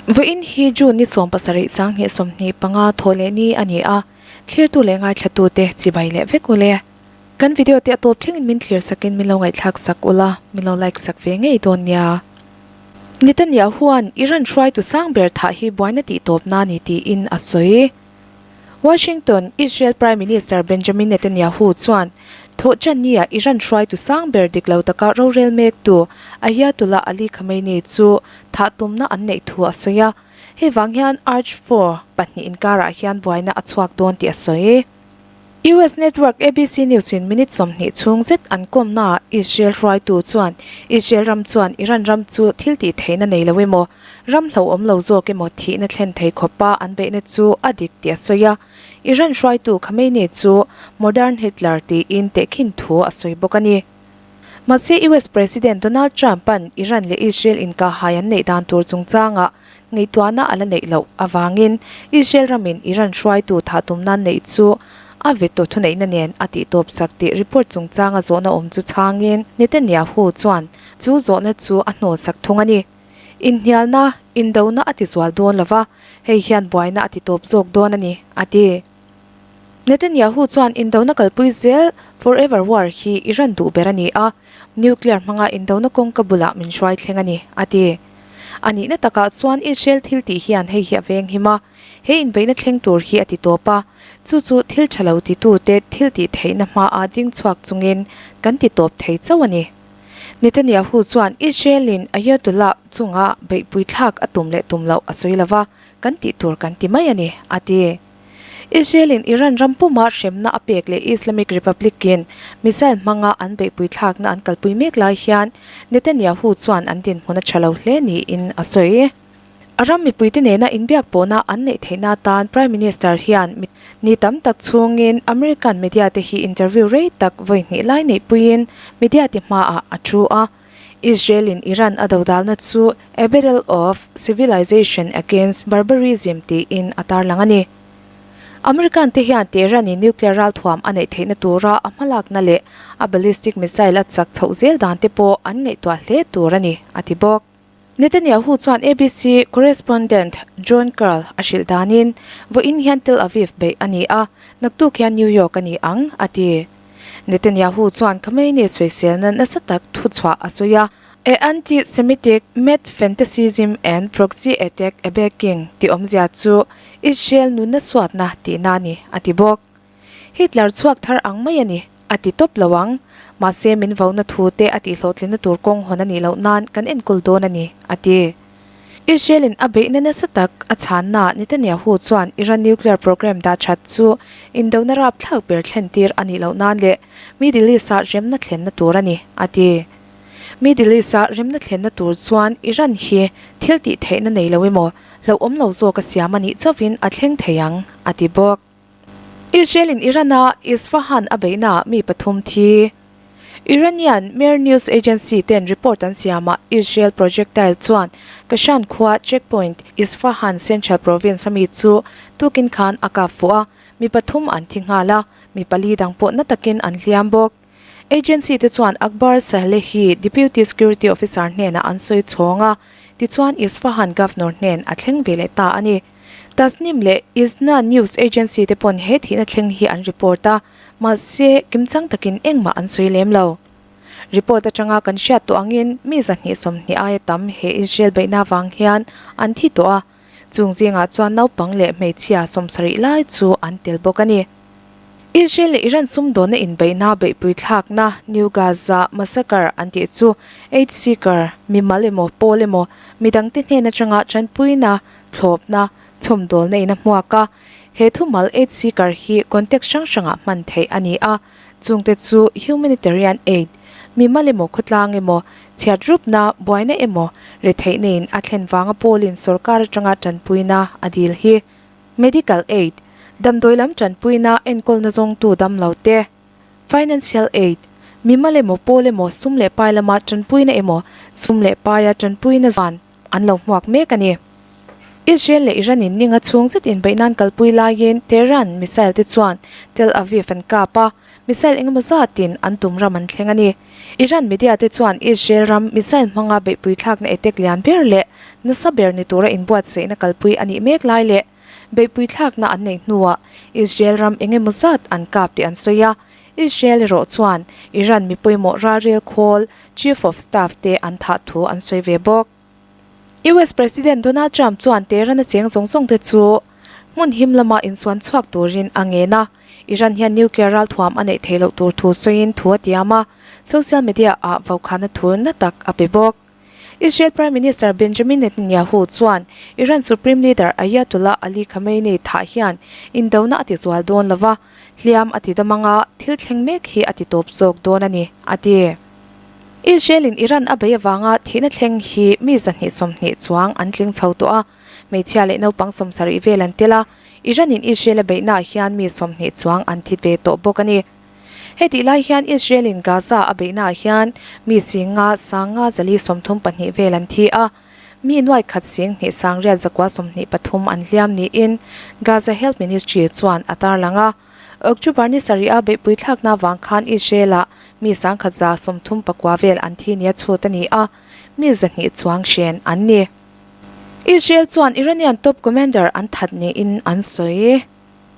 Vawiin hi June ni 17 2025 thawh leh ni a ni a, thlirtu leh ngaithlatute chibai leh vek ule. Kan video te a tawp thlengin min thlir sakin min lo ngaihthlak sak ula, min lo like sak ve ngei dawn nia. Netanyahu-a'n Iran hruaitu sang ber thah hi buaina tih tawpna a ni tiin a sawi. Washington, Israel Prime Minister Benjamin Netanyahu chuan Thawhṭannia Iran hruaitu sang ber dik lo taka rorel mektu Ayatollah Ali Khamenei chu thah tumna an neih thu a sawi a. Hei vang hian Arch 4 pahnih inkarah hian buaina a chhuak dawn tih a sawi. US network ABC News-in minute 20 chhung zet an kawmnaah Israel hruaitu chuan Israel ram chuan Iran ram chu thil tih theihna nei lo emaw, ram hlauhawm lo zawk emaw thihna thlen thei khawpa an beihna chu a dik tih a sawi a. Iran hruaitu Khamenei chu Modern Hitler tiin tehkhin thu a sawi bawk a ni. Mahse US President Donald Trump-a'n Iran leh Israel inkahhai an neih dan tur chungchangah ngaihtuahna a la neih loh avangin Israel ramin Iran hruaitu thah tum nan neih chu a veto thuneihna nen a tihtawp sak tih report chungchanga zawhna awm chu chhangin Netanyahu chuan chu zawhna chu a hnawlsak thung a ni. Inhnialna, indona a tizual dawn lo va, hei hian buaina a titawp zawk dawn a ni, a ti. Netanyahu chuan indona kalpui zel Forever War hi Iran duh ber a ni a, nuclear hmanga indona kawngka bulah min hruai thleng a ni, a ti. A nihna takah chuan Israel thil tih hian hei hi a veng him a, he inbeihna thleng tur hi a ti tawp a, chu chu thil tha lo titute thil tih theihna hmaa ding chhuak chungin kan ti tawp thei chauh a ni. Netanyahu chuan Israel-in Ayatollah chunga beihpui thlak a tum leh tum loh a sawi lo va, kan tih tur kan ti mai a ni, a ti. Israel-in Iran ram puma hremna a pek leh Islamic Republic-in missile hmanga an beihpui thlakna an kalpui mek lai hian Netanyahu chuan an dinhmun a tha lo hle niin a sawi. A ram mipuite nena inbiak pawhna an neih theihna atan Prime Minister hian ni tam tak chhungin American media te hi interview rei tak vawi hnih lai neihpuiin media te hmaah a thu a. Israel-in Iran a dodalna chu a battle of civilization against barbarism tiin a tarlang a ni. American te hian Tehran-in nuclear ralthuam a neih theihna tura a hmalakna leh a ballistic missile a chak chhoh zel dan te pawh an ngaihtuah hle tur a ni, a ti bawk. Netanyahu chuan ABC correspondent Jon Karl a hrilh danin, Vawiin hian Tel Aviv beih a ni a, naktuk hian New York a ni ang, a ti. Netanyahu chuan Khamenei sawiselna nasa tak thuchhuah a sawi a, A anti-Semitic mad fantasism and proxy attack a backing tih awmzia chu Israel nunna suatna tihna a ni, a ti bawk. Hitler chhuak thar ang mai a ni, a ti tawp lo ang. Mahse min vona thu te a tihhlawhtlinna tur kawng hawn a nih loh nan kan enkawl dawn a ni, a ti. Israel-in a beihna nasa tak a chhannaah Netanyahu chuan Iran nuclear program dah that chu indona rapthlak ber thlen tir a nih loh nan leh Middle East-ah remna thlenna tur a ni, a ti. Middle East-ah remna thlenna tur chuan Iran hi thil tih theihna nei lo emaw, hlauhawm lo zawk a siam a nih chauhin a thleng thei ang, a ti bawk. Israel-in Iran-a Isfahan a beihnaah mi pathum thi. Iranian Mehr News Agency ten report an siamah Israel projectile chuan Kashan khua checkpoint Isfahan Central Province a mi chu tukin khan a kap fuh a, mi pathum an thi nghal a, mi pali dang pawh na takin an hliam bawk. Agency te chuan Akbar Salehi Deputy Security Officer hnenah an sawi chhawng a, tichuan Isfahan Governor hnen a thleng ve leh ta a ni. Tasnim leh Isna News Agency te pawn he thihna thleng hi an report a, mahse kimchang takin engmah an sawi lem lo. Report atanga kan hriat tawh angin mi 220 aia tam he Israel beihna vang hian an thi tawh a, chung zingah chuan naupang leh hmeichhia 70 lai chu an tel bawk a ni. Israel leh Iran sumdawnna inbeihna beihpui thlakna New Gaza Massacre an tih chu aid seeker, mimal emaw pawl emaw midangte hnen atanga tanpuina thlawpna chhawmdawlna in a hmuak a, he thumal aid seeker hi context hrang hrangah hman theih a ni a, chungte chu humanitarian aid, mimal emaw khawtlang emaw, chhiat rupna, buaina emaw, retheihna in a thlen vanga pawlin sorkar atanga tanpuina a dil hi. Medical aid, damdawi lam tanpuina enkawlna zawngtu damlo te. Financial aid, mimal emaw pawl emaw sum leh pai lama tanpuina emaw sum leh paia tanpuina zan an lo hmuak mek a ni. Israel leh Iran in ninga chhung zet inbeih nan kalpui laiin Tehran missile te chuan Tel Aviv an kap a, missile engemaw zatin an tum ram an thleng a ni. Iran media te chuan Israel ram missile hmanga beihpui thlakna attack lian ber leh nasa ber ni tura inbuatsaihna kalpui a nih mek lai leh beihpui thlakna an neih hnuah Israel ram eng emaw zat an kap tih an sawi a. Israel erawh chuan Iran mi pawimawh ralrel khawl Chief of Staff te an thah thu an sawi ve bawk. US President Donald Trump chuan Tehran a cheng zawng zawng te chu hmun him lama insuan chhuak turin a ngen a, Iran hian nuclear ralthuam a neih theih loh tur thu sawiin thu a tiam a, social media ah vaukhana thu na tak a pe bawk. Israel Prime Minister Benjamin Netanyahu chuan Iran Supreme Leader Ayatollah Ali Khamenei thah hian indona a ti zual dawn lo va, hliam a ti dam anga thil thleng mek hi a ti tawp zawk dawn a ni, a ti. Israel-in Iran a bei avanga thihna thleng hi mi 220 chuang an tling chho tawh a, hmeichhia leh naupang 70 vel an tel a, Iran-in Israel a beihnaah hian mi 20 chuang an thi ve tawh bawk a ni. Hetih lai hian Israel-in Gaza a beihnaah hian mi singa sanga zali 34 vel an thi a, mi nuai khat sing hnih sangriat zakua 23 an hliam niin Gaza Health Ministry chuan a tarlang a. October ni sarih a beihpui thlakna vang khan Israel-ah mi sangkhat 39 vel an thi nia chhut a ni a, mi 200 chuang hren an ni. Israel chuan Iranian top commander an that niin an sawi.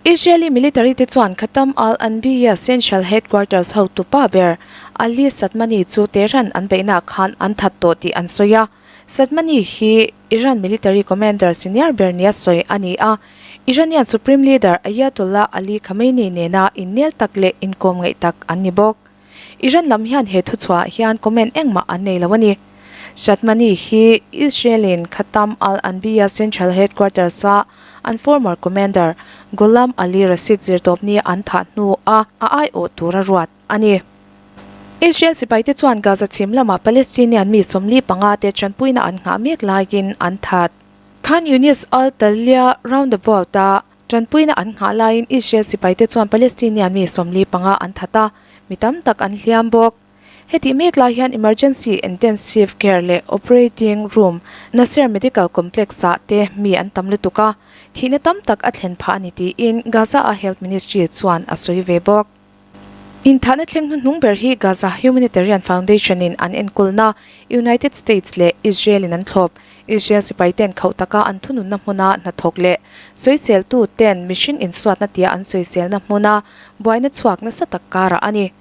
Israeli military te chuan Khatam al-Anbiya Central Headquarters hotupa ber Ali Shadmani chu Tehran an beihnaah khan an that tawh tih an sawi a. Shadmani hi Iran military commander senior ber nia sawi a ni a, Iranian Supreme Leader Ayatollah Ali Khamenei nena innel tak leh inkawm ngaih tak an ni bawk. Iran lam hian he thuchhuah hian comment engmah an nei lo a ni. Shadmani hi Israel-in Khatam al-Anbiya Central Headquarters-a an former commander Gholam Ali Rashid zirtawpni an thah hnu a a aiawh tura ruat a ni. Israel sipaite chuan Gaza chhim lamah Palestinian mi 45 te tanpuina an nghah mek laiin an that. Khan Younis al-Talya roundabout-a Tanpuina an nghah laiin Israel sipaite chuan Palestinian mi 45 an that a, mi tam tak an hliam bawk. Hetih mek lai hian Emergency Intensive Care leh Operating Room Nasser Medical Complex-ah te mi an tam lutuk a, thihna tam tak a thlen phah a ni tiin Gaza-a Health Ministry chuan a sawi ve bawk. Inthahna thleng hnuhnung ber hi Gaza Humanitarian Foundation-in an enkawlna United States leh Israel-in an thlawp. Israel sipaiten khauh taka an thununna hmuna hnathawk leh sawiseltuten mihring insuatna tia an sawiselna hmuna buaina chhuak nasa tak karah a ni.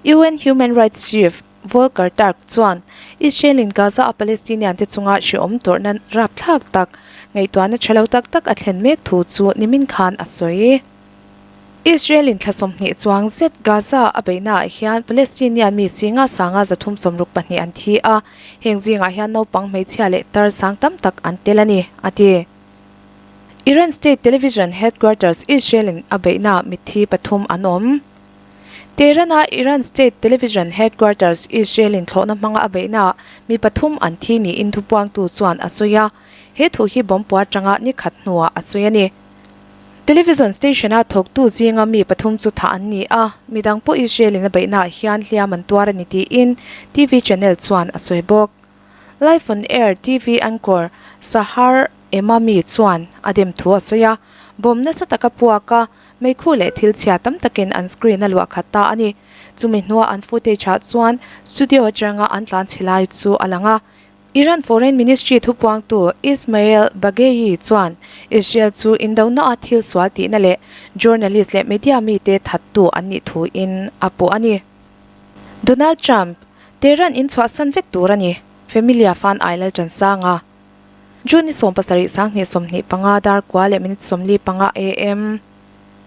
UN Human Rights Chief Volker Turk chuan Israel-in Gaza-a Palestinian-te chunga hrehawm tawrhna rapthlak tak ngaihtuahna tha lo tak tak a thlen mek thu chu nimin khan a sawi. Israel-in thla 20 chuang zet Gaza a beihnaah hian Palestinian mi singa sanga 362 an thi a, heng zingah hian naupang hmeichhia leh tar sang tam tak an tel a ni, a ti. Iran state television headquarters Israel-in a beihnaah mitthi pathum an awm. Tehran-a Iran state television headquarters Israel-in thlawhna hmanga a beihnaah mi pathum an thi niin thupuangtu chuan a sawi a, he thu hi bomb puar tanga ni khat hnuah a sawi a ni. Television station-a thawktu zinga mi pathum chu thah an ni a, midang pawh Israel-in a beihnaah hian hliam an tuar a ni tiin TV channel chuan a sawi bawk. Live on Air TV anchor Sahar Emami chuan a dem thu a sawi a, bomb nasa taka puak a, meikhu leh thil chhia tam takin an screen a luah khat ta a ni. Chumi hnua an footage-ah chuan studio atanga an tlan chhe lai chu a lang a. Iran Foreign Ministry thupuangtu Ismail Baghaei chuan Israel chu indona a thil sual tihna leh journalist leh media mite thattu an nih thuin a puh a ni. Donald Trump, Tehran in chhuahsan vek tur a ni, Familia fan ai lal Chansanga. June ni 17 2025 dar kua leh minute 45 am.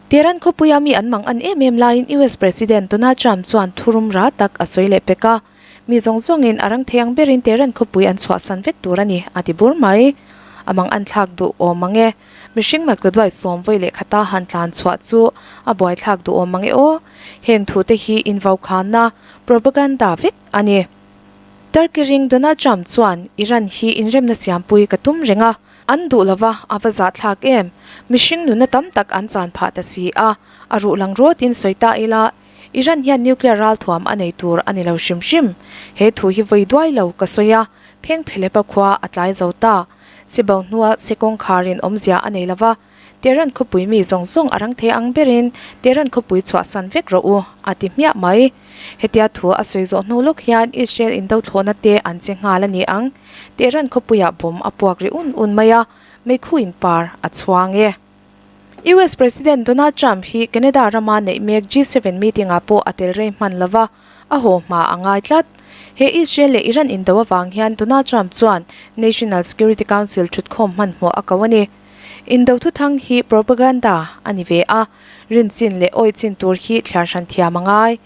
Tehran khawpuia mi an mang an em em laiin US President Donald Trump chuan thurum ra tak a sawi leh pek a. Mi zawng zawngin a rang thei ang berin Tehran khawpui an chhuahsan vek tur a ni, a ti bur mai. A mang an thlak duh awm mang e. Mihring maktaduai sawm vawi leh khata han tlan chhuah chu a buaithlak duh awm mang e aw. Heng thute hi invaukhanna, propaganda, vek a ni. Turkey ring Donald Trump chuan Iran hi inremna siampui ka tum reng a, an duh lova a va zahthlak em. Mihring nunna tam tak an chan phah ta si a, a ruh lang rawtin sawi ta ila, Iran hian nuclear ralthuam a nei tur a ni lo hrim hrim. He thu hi vawi duai lo ka sawi a, pheng phelepa khua a tlai zo ta. Sibo hnua se kawngkharin awmzia a nei lova, Tehran khawpui mi zawng zawng a rang thei ang berin Tehran khawpui chhuahsan vek rawh u, a ti hmiah mai. Hetia thu a sawi zawh hnu lawk hian Israel indo thlawhna te an che nghal a ni ang. Tehran khawpuiah bomb a puak ri un un mai a, meikhu in par a chhuang e. US President Donald Trump hi Canada rama neih mek G7 meeting ah pawh a tel rei hman lova, a haw hma a ngai tlat. He Israel leh Iran indo avang hian Donald Trump chuan National Security Council thutkhawm hmanhmawh a ko a ni. Indo thuthang hi propaganda a ni ve a, rinchin leh awihchin tur hi thliar hran thiam a ngai.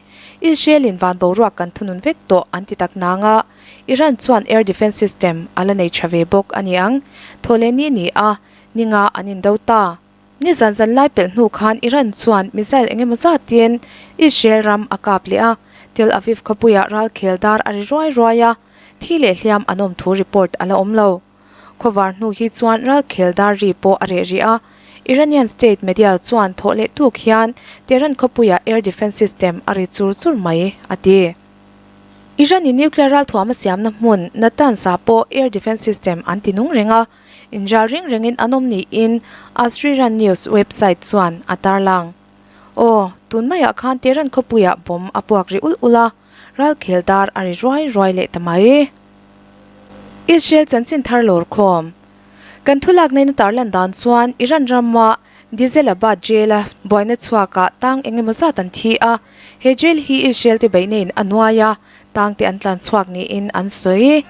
Israel in van boruak kan thunun vek tawh an ti tak nang a, Iran chuan air defence system a la nei tha ve bawk a ni ang. Thawhlehni ni a, ninga an indo ta. Nizan zan lai pelh hnu khan Iran chuan missile eng emaw zatin Israel ram a kap leh a, Tel Aviv khawpuiah ralkhel dar a ri ruai ruai a, thi leh hliam an awm thu report a la awm lo. Khawvar hnu hi chuan ralkhel dar ri pawh a reh rih a, Iranian state media chuan thawh leh tuk hian Tehran khawpuiah air defence system a ri chur chur mai, a ti. Iran-in nuclear ralthuam a siamna hmun Natanz-ah pawh air defence system an ti nung reng a, Inral reng rengin an awm niin Asriran News website chuan a tarlang. Aw, tun maiah khan Tehran khawpuiah bomb a puak ri ul ul a, ralkhel dar a ri ruai ruai leh ta mai. Israel chanchin thar lawr khawm. Kan thulak neihna tarlan dan chuan Iran rama Dizelabad jail-a buaina chhuakah tang eng emaw zat an thi a, he jail hi Israel te beihna-in a nuai a, tang te an tlan chhuak niin an sawi.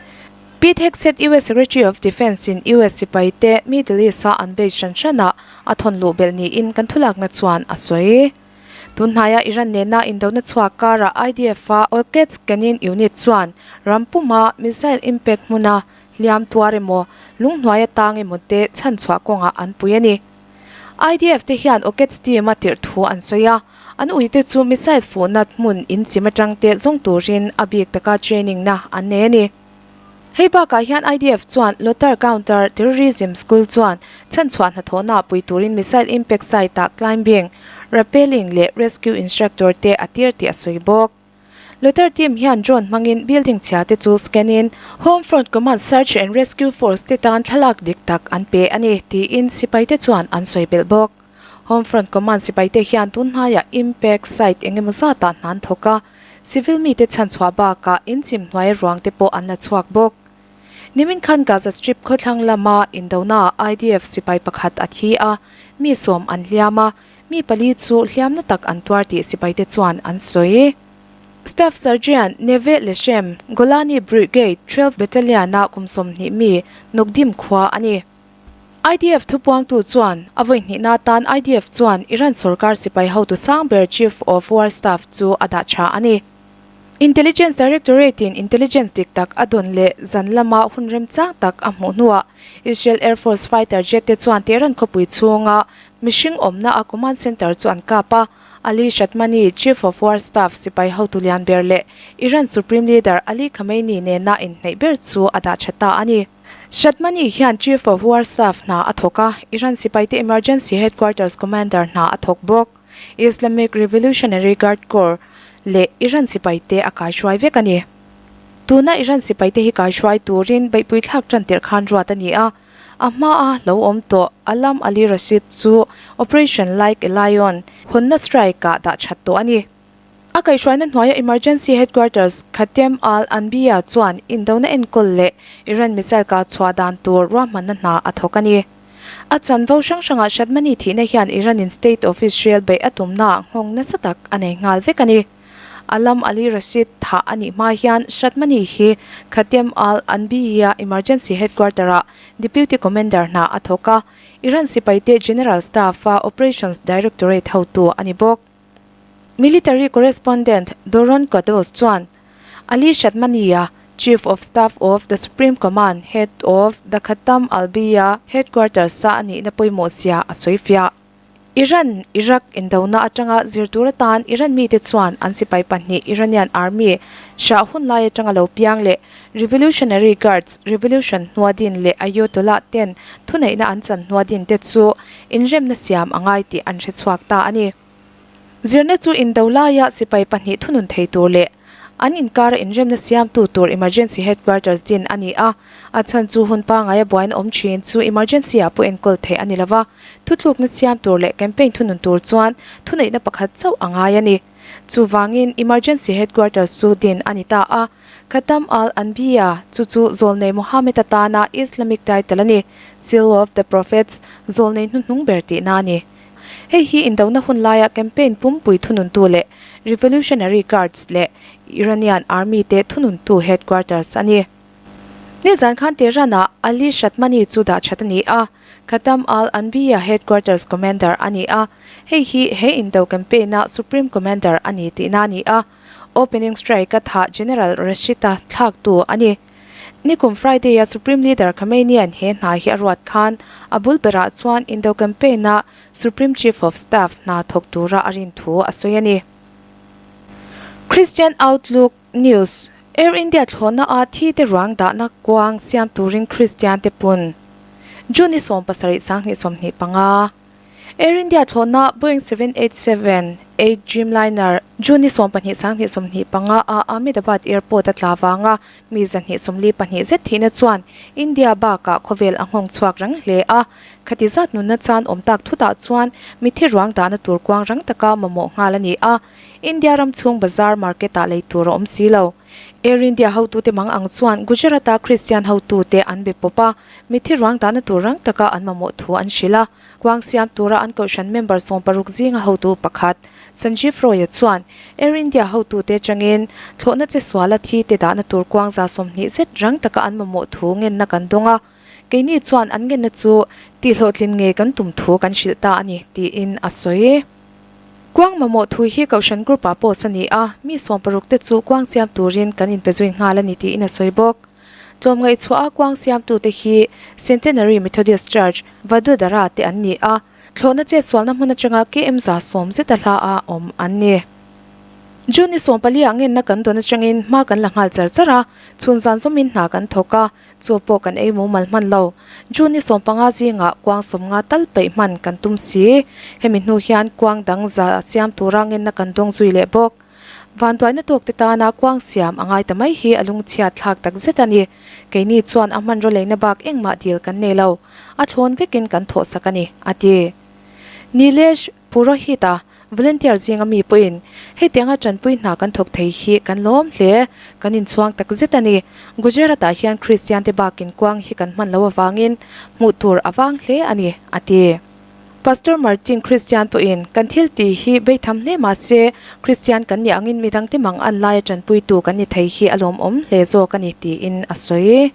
Pete Hegseth US Secretary of Defence in US sipai te Middle East a an base hran hranah a thawn luh belh niin kan thulakna chuan a sawi. Tun hnaia Iran nena indona chhuak karah IDF a Rocket Scanning Unit chuan ram puma missile impact hmuna hliam tuar emaw lunghnuai atang emaw te chhanchhuah kawngah an pui a ni. IDF te hian Oketz team a tirh thu an sawi a, an uite chu missile fuhna hmun in chim atang te zawng turin a bik taka training na an nei a ni. Hei bakah hian IDF chuan Lothar Counter Terrorism School chuan chhanchhuah hnathawhna pui turin missile impact site ah climbing, rappelling leh rescue instructor te a tir tih a sawi bawk. Lothar team hian drone hmangin building chhia te chu scan in Home Front Command Search and Rescue Force te tan thlalak dik tak an pe a ni tiin sipai te chuan an sawi belh bawk. Home Front Command sipai te hian tun hnaiah impact site eng emaw zatah hna an thawk a, civil mite chhanchhuah bakah inchim hnuai ruang te pawh an la chhuak bawk. Nimin khan Gaza Strip khawthlang lama indonaah IDF sipai pakhat a thi a, mi sawm an hliam a, Mi pali chu hliamna tak an tuar tih sipaite chuan an sawi. Staff Sergeant Neve Leshem, Golani Brigade 12 Battalion-a kum 20 mi Nokdim khua a ni. IDF thupuangtu chuan a vawi hnihna atan IDF chuan Iran sorkar sipai hotu sang ber Chief of War Staff chu a dah tha a ni. Intelligence Directorate-in intelligence dik tak a dawn leh zan lama hun remchang tak a hmuh hnuah Israel Air Force fighter jet te chuan Tehran khawpui chhunga Mihring awmna a command center chu an kap a, Ali Shadmani, Chief of War Staff, sipai hotu lian ber leh Iran Supreme Leader Ali Khamenei nena inhneih ber chu a dah tha ta a ni. Shadmani hian Chief of War Staff hna a thawk a, Iran sipaite Emergency Headquarters Commander hna a thawk bawk. Islamic Revolutionary Guard Corps leh Iran sipaite a kaihruai vek a ni. Tuna Iran sipaite hi kaihruai turin beihpui thlak tan tirh khan ruat a ni a. A hmaa lo awm tawh Alam Ali Rashid chu Operation Like a Lion hawnna strike-ah dah that tawh a ni. A kaihhruaina hnuaia Emergency Headquarters Khatem Al Anbiya chuan indona enkawl leh Iran missile kah chhuah dan tur ruahmanna hna a thawk a ni. A chanvo hrang hrangah Shadmani thihna hian Iran-in State of Israel beih a tumnaah nghawng nasa tak a nei nghal vek a ni. Alam Ali Rashid thah a nih hma hian Shadmani hi Khatem Al Anbiya Emergency Headquarter-ah Deputy Commander hna a thawk a, Iran sipaite General Staff-a Operations Directorate hotu a ni bawk. Military Correspondent Doron Kados chuan Ali Shadmani-a Chief of Staff of the Supreme Command, Head of the Khatam Al-Anbiya Headquarters-a a nihna pawimawh zia a sawifiah. Iran, Iraq indona atanga zir tur atan Iran mite chuan an sipai pahnih Iranian Army, Shah hun lai atanga lo piang leh Revolutionary Guards, Revolution hnua din leh Ayatollah ten thuneihna an chan hnua din te chu inremna siam a ngai tih an hre chhuak ta a ni. Zirna chu indo laia sipai pahnih thunun thei tur leh an inkara inremna siamtu tur Emergency Headquarters din a ni a, a chhan chu hun pangaia buaina awm thin chu emergency ah pawh enkawl theih a ni lova, thutlukna siam tur leh campaign thunun tur chuan thuneihna pakhat chauh a ngai a ni. Chuvangin Emergency Headquarters chu din a ni ta a. Khatam al-Anbiya, chu chu Zawlnei Muhammad atana Islamic title a ni, Seal of the Prophets, Zawlnei hnuhnung ber tihna a ni. Hei hi indona hun laia campaign pumpui thununtu leh Revolutionary Guards leh Iranian Army te thununtu headquarters a ni. Nizan khan Tehran-ah Ali Shadmani chu dah that a ni a, Khatam al-Anbiya headquarters commander a ni a, hei hi he indo campaign-a supreme commander a ni tihna a ni a, opening strike-a thah General Rashid-a thlaktu a ni. Nikum Friday-a Supreme Leader Khamenei-a'n he hna hi a ruat khan a bul berah chuan indo campaign-a Supreme Chief of Staff hna thawk tura a rin thu a sawi a ni. Christian Outlook News, Air India thlawhna a thi te ruang dahna kuang siam turin Kristian te pun June ni 17 2025. Air India thlawhna Boeing 787-8 Dreamliner June ni 12 2025 a Ahmedabad Airport a tla vanga mi 242 zet thihna chuan India bakah khawvel a nghawng chhuak rang hle a. Khati zat nunna chan awm tak thutah chuan mitthi ruang dahna tur kuang rang taka mamawh nghal a ni a. India ram chhung bazar market ah lei tur a awm si lo. Air India hotute mang ang chuan Gujarat-a Kristian hotute an be pawp a, mitthi ruang dahna tur rang taka an mamawh thu an hrilh a. Kuang siam tura an kohhran member 60 zinga hotu pakhat, Sanjeev Roy-a chuan Air India hotute atangin thlawhna che suala thi te dahna tur kuang 20 zet rang taka an mamawh thu ngenna kan dawng a, keini chuan an ngenna chu tihhlawhtlin ngei kan tum thu kan hrilh ta a ni, tiin a sawi. Kuang mamawh thu hi kohhran group ah post a ni a, mi 60 te chu kuang siam turin kan inpe zui nghal a ni tiin a sawi bawk. Tlawmngaih chhuah a kuang siamtute hi Centenary Methodist Church, Vadodara te an ni a, thlawhna chetsualna hmun atanga KM 100 zeta hla a awm an ni. June ni 14 ah ngenna kan dawn atangin hma kan la nghal char char a, chhun zan zawmin hna kan thawk a, Chaw pawh kan ei mumal hman lo. June ni 15 zingah kuang 50 tal peih hman kan tum si. Hemi hnu hian kuang dang za siam tura ngenna kan dawng zui leh bawk. Vanduaina tawk te tana kuang siam a ngai ta mai hi a lungchhiat thlak tak zet a ni. Keini chuan a hmanraw leina bak engmah dil kan nei lo. A thlawn vekin kan thawhsak a ni, a ti. Nilesh Purohit-a Volunteer zinga mi pawhin hetianga tanpui hna kan thawk thei hi kan lawm hle, kan inchhuang tak zet a ni. Gujarat-ah hian Kristian te bakin kuang hi kan hman lo avangin hmuh tur a vang hle a ni, a ti. Pastor Martin Kristian pawhin kan thil tih hi beitham hle mah se, Kristian kan nih angin midangte mang an laia tanpuitu kan ni thei hi a lawmawm hle zawk a ni, tiin a sawi.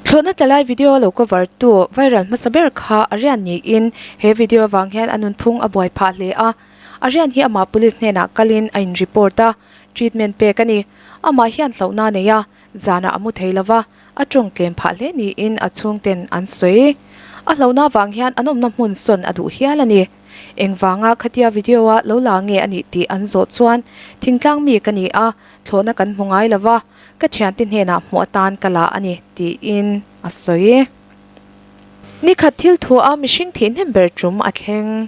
Thlawhna tla lai video lo cover tu viral hmasa ber kha a rian niin he video avang hian a nunphung a buai phah hle a. A rian hi amah police hnenah kalin a in report a, treatment pek a ni. Amah hian hlauhna a nei a, zanah a mu thei lova, a tawng tlem phah hle niin a chhungten an sawi. A hlauhna avang hian an awmna hmun sawn a duh hial a ni. Engvanga khatia video a lo la nge a nih tih an zawh chuan thingtlang mi ka ni a, thlawhna kan hmu ngai lova, Ka thiante hnenah hmuh atan ka la a ni, tiin a sawi. Nikhat thil thu a mihring thih hnem ber tum a thleng.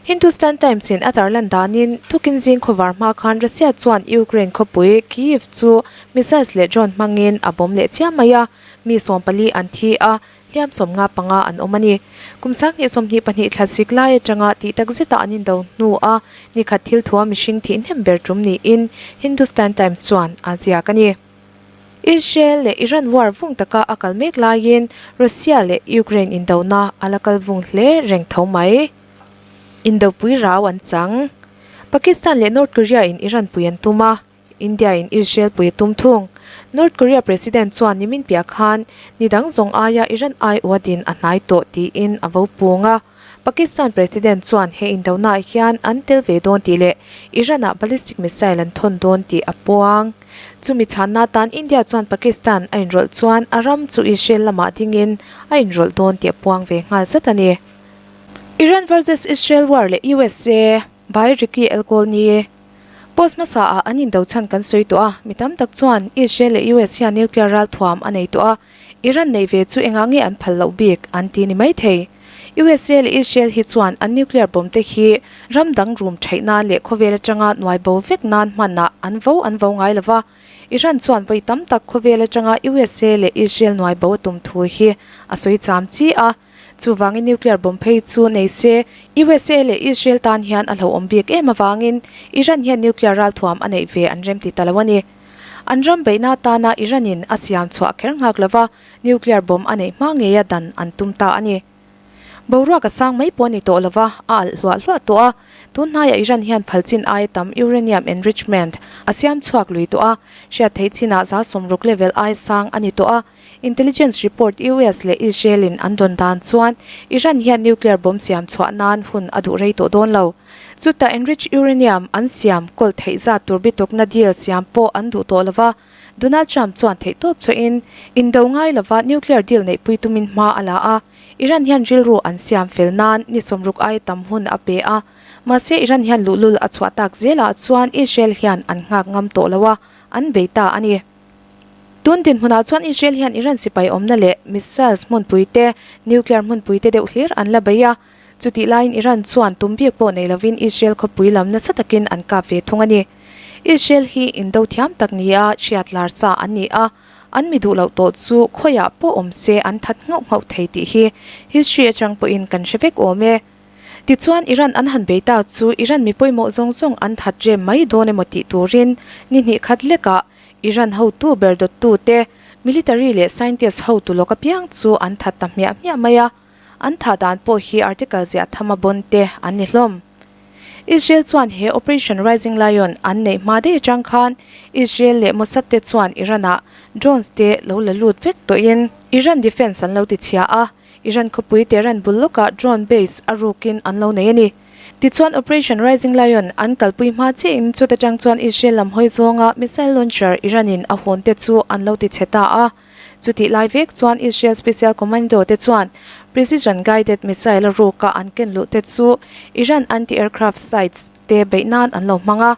Hindustan Times in a tarlan danin tukin zing khawvar hma khan Russia chuan Ukraine khawpui Kyiv chu missiles leh drone hmangin a bomb leh chiam mai a, mi 14 an thi a, Hliam 55 an awm a ni. Kum 2022 thla sik lai atanga tih tak zeta an indo hnu a nikhat thil thua mihring thih hnem ber tum niin Hindustan Times chuan a ziak a ni. Israel leh Iran war vung taka a kal mek laiin Russia leh Ukraine indona a la kal vung hle reng tho mai. Indopui rau an chang. Pakistan leh North Korea in Iran pui an tum a. India in Israel pui a tum thung. North Korea President chuan nimin piah khan ni dang zawng aia Iran aiawh din a hnai tawh tiin a vo pung a. Pakistan President chuan he indonaah hian an tel ve dawn tih leh Iran-ah ballistic missile an thawn dawn tih a puang. Chumi chhanna atan India chuan Pakistan a inrawlh chuan a ram chu Israel lamah dingin a inrawlh dawn tih a puang ve nghal zat a ni. Iran versus Israel war leh USA by Ricky Elkolni. Post hmasa ah an indo chhan kan sawi tawh a, mi tam tak chuan Israel leh US hian nuclear ral thuam a nei tawh a, Iran nei ve chu engah nge an phal loh bik an ti ni mai thei. USA leh Israel hi chuan an nuclear bomb te hi ram dang rum theih nan leh khawvel atanga nuai bo vek nan hman ah an vo an vo ngai lova, Iran chuan vawi tam tak khawvel atanga USA leh Israel nuai bo a tum thu hi a sawi cham chi a. Chuvangin nuclear bomb phei chu nei se USA leh Israel tan hian a hlauhawm bik em avangin Iran hian nuclear ralthuam a neih ve an remti ta lo a ni. An ram beihna atana Iran-in a siam chhuah kher nghak lova nuclear bomb a neih hma ngeia dan an tum ta a ni. Boruak a sang mai pawh a ni tawh lova, a alh hluah hluah tawh a. Tun hnaiah Iran hian phalchin aia tam uranium enrichment a siam chhuak lui tawh a, hriat theih chinah 60% level aia sang a ni tawh a. Intelligence report US leh Israel in an dawn dan chuan Iran hian nuclear bomb siam chhuah nan hun a duh rei tawh dawn lo. Chutah enriched uranium an siam kawl theih zat tur bitukna deal siam pawh an duh tawh lova, Donald Trump chuan theihtawp chawhin indo ngai lova nuclear deal neihpui tumin hma a la a, Iran hian rilru an siam fel nan ni 60 aia tam hun a pe a, mahse Iran hian luhlul a chhuah tak zelah chuan Israel hian an nghak ngam tawh lo a, an bei ta a ni. Tun dinhmunah chuan Israel hian Iran sipai awmna leh missiles hmunpui te, nuclear hmunpui te deuh hlir an la bei a, chutih laiin Iran chuan tum bik pawh nei lovin Israel khawpui lam nasa takin an kap ve thung a ni. Israel hi indo thiam tak nia hriat lar sa an ni a, an mi duh loh tawh chu khawiah pawh awm se an that nghauh nghauh thei tih hi history atang pawhin kan hre vek awm e. Tichuan Iran an han bei ta chu Iran mi pawimawh zawng zawng an that rem mai dawn emaw tih turin ni hnih khat lekah Iran hotu ber dawttu te, military leh scientist hotu lawk apiang chu an that ta hmiah hmiah mai a, an thah dan pawh hi article ziah tham a bawn te an ni hlawm. Israel chuan he Operation Rising Lion an neih hma daih atang khan Israel leh Mossad te chuan Iran-ah drones te lo la lut vek tawhin Iran defence an lo ti chhia a, Iran khawpui Tehran bul lawkah drone base a rukin an lo nei a ni. Tichuan Operation Rising Lion an kalpui hma chiahin chuta tang chuan Israel lam hawi zawnga missile launcher Iran-in a hawn te chu an lo ti chhe ta a. Chutih lai vek chuan Israel Special Commando te chuan precision guided missile a ruka an ken luh te chu Iran anti-aircraft sites te beih nan an lo hmang a.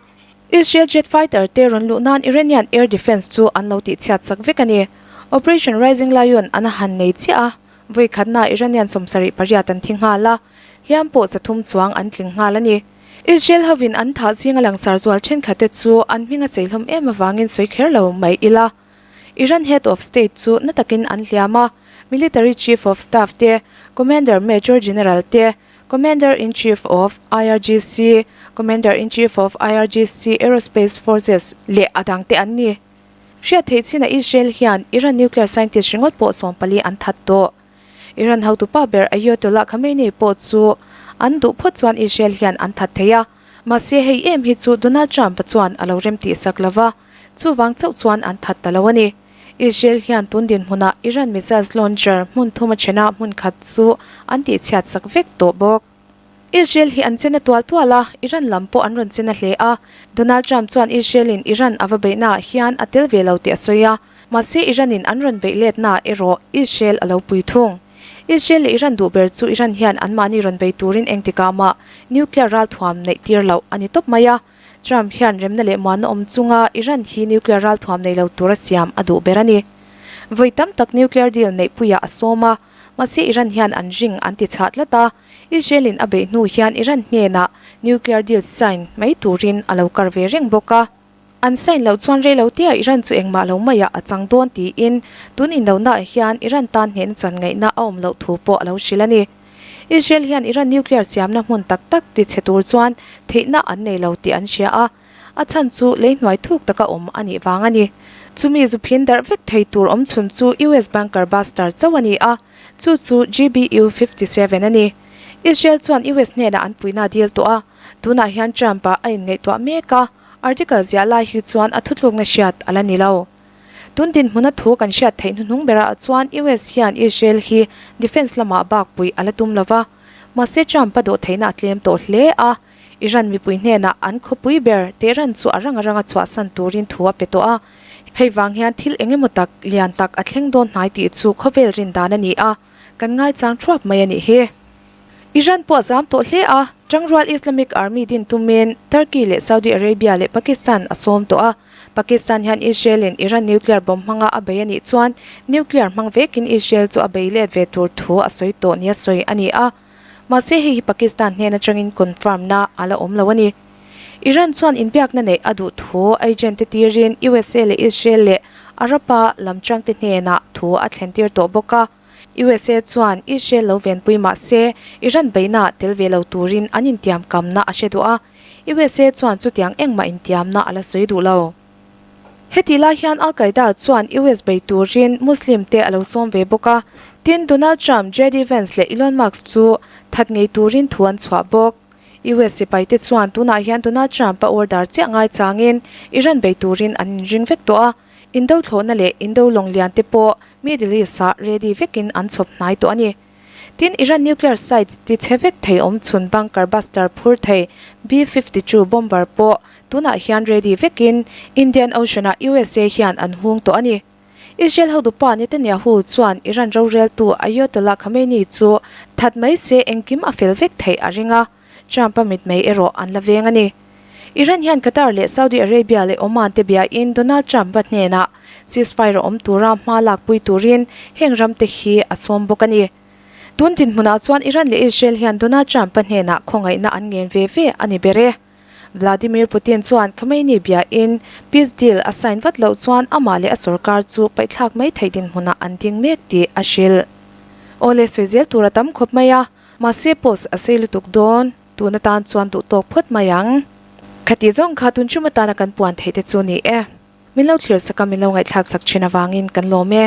Israel jet fighter te rawn luh nan Iranian air defence chu an lo tihchhiat sak vek a ni. Operation Rising Lion an han nei chiah a, vawi khatna Iranian 78 an thi nghal a, hliam pawh 300 chuang an tling nghal a ni. Israel hovin an thah zinga langsar zual thenkhat te chu an hming a chei hlawm em avangin sawi kher lo mai ila. Iran head of state chu na takin an hliam a, military chief of staff te, commander major general te, Commander-in-Chief of IRGC, Commander-in-Chief of IRGC Aerospace Forces, leh a dangte an ni. Hriat theih chinah Israel hian Iran nuclear scientist ringawt pawh 14 an that tawh. Iran hotupa ber Ayatollah Khamenei pawh chu an duh phawt chuan Israel hian an that thei a, mahse hei em hi chu Donald Trump-a chuan a lo remtihsak lo va, chuvang chauh chuan an that ta lo a ni. Israel hian tun dinhmunah Iran missiles launcher hmun thum a then a, hmun khat chu an tihchhiat sak vek tawh bawk. Israel hi an chena tual tual a, Iran lam pawh an rawn chena hle a. Donald Trump chuan Israel-in Iran a va beihnaah hian a tel ve lo tih a sawi a, mahse Iran-in an rawn beih letnaah erawh Israel a lo pui thung. Israel leh Iran duh ber chu Iran hian anmahni rawn bei turin engtikah mah nuclear ralthuam neih tir loh a ni tawp mai a. Trump hian remna leh muanna awm chunga Iran hi nuclear ralthuam nei lo tura siam a duh ber a ni. Vawi tam tak nuclear deal neihpuiah a sawm a, mahse Iran hian an ring an ti chhah tlat a, Israel-in a beih hnu hian Iran hnenah nuclear deal sign mai turin a lo kar ve reng bawk a. An sign loh chuan rei lo tea Iran chu engmah lo maiah a chang dawn tiin tun indonaah hian Iran tan hnehna chan ngaihna a awm loh thu pawh a lo hrilh a ni. Israel hian Iran nuclear siamna hmun tak tak ti chhe tur chuan theihna an nei lo tih an hria a, a chhan chu lei hnuai thuk taka awm a nih vang a ni. Chumi zuphin darh vek thei tur awm chhun chu US bunker buster chauh a ni a, chu chu GBU 57 a ni. Israel chuan US hnenah an puihna a dil tawh a, tunah hian Trump-a a inngaihtuah mek a, article ziah lai hi chuan a thutlukna hriat a la ni lo. Tun dinhmuna thu kan hriat theih hnuhnung berah chuan US hian Israel hi defence lamah bak puih a la tum lo va, mahse Trump a dawh theihna a tlem tawh hle a, Iran mipui hnenah an khawpui ber Tehran chu a rang a ranga chhuahsan turin thu a pe tawh a, hei vang hian thil eng emaw tak lian tak a thleng dawn hnai tih chu khawvel rin dan a ni a, kan ngaichang thuap mai a nih hi. Iran pawh a zam tawh hle a, Tangrual Islamic Army din tumin Turkey leh Saudi Arabia leh Pakistan a sawm tawh a. Pakistan hian Israel-in Iran nuclear bomb hmanga a bei a nih chuan nuclear hmang vekin Israel chu a bei let ve tur thu a sawi tawh nia sawi a ni a. Mahse hei hi Pakistan hnen atangin confirm na a la awm lo a ni. Iran chuan inbiakna neih a duh thu agent te tirin USA leh Israel leh Arab-a lamtangte hnenah thu a thlentir tawh bawk a. USA chuan Israel lo venpui mah se Iran beihnaah tel ve lo turin an intiamkamna a hre duh a, USA chuan chutiang engmah intiamna a la sawi duh lo. Hetih lai hian Al Qaeda chuan US bei turin Muslim te a lo sawm ve bawk a, tin Donald Trump, JD Vance leh Elon Musk chu that ngei turin thu an chhuah bawk. US sipai te chuan tunah hian Donald Trump a order chiah ngai changin Iran bei turin an inring vek tawh a, indo thlawhna leh indo lawng lian te pawh Middle East ah ready vekin an chhawp hnai tawh a ni. Tin, Iran nuclear sites ti chhe vek thei awm chhun bunker buster phur thei B-52 bomber pawh tunah hian ready vekin Indian Ocean ah USA hian an hung tawh a ni. Israel hotupa Netanyahu chuan Iran roreltu Ayatollah Khamenei chu that mai se engkim a fel vek theih a ring a, Trump-a mitmei erawh an la veng a ni. Iran hian Qatar leh Saudi Arabia leh Oman te biain Donald Trump-a hnenah ceasefire a awm tura hma lakpui turin heng ram te hi a sawm bawk a ni. Tun dinhmunah chuan Iran leh Israel hian Donald Trump-a hnenah khawngaihna an ngen ve ve a ni ber e. Vladimir Putin chuan Khamenei biain peace deal a sign vat loh chuan amah leh a sorkar chu paihthlak mai theih dinhmunah an ding mek tih a hrilh. Aw le sawi zel tur a tam khawp mai a, mahse post a sei lutuk dawn. Tun atan chuan duh tawk phawt mai ang. Khati zawng kha tun ṭum atana kan puan theih te chu ni e. Min lo thlir sak a, min lo ngaihthlak sak ṭhin avangin kan lawm e.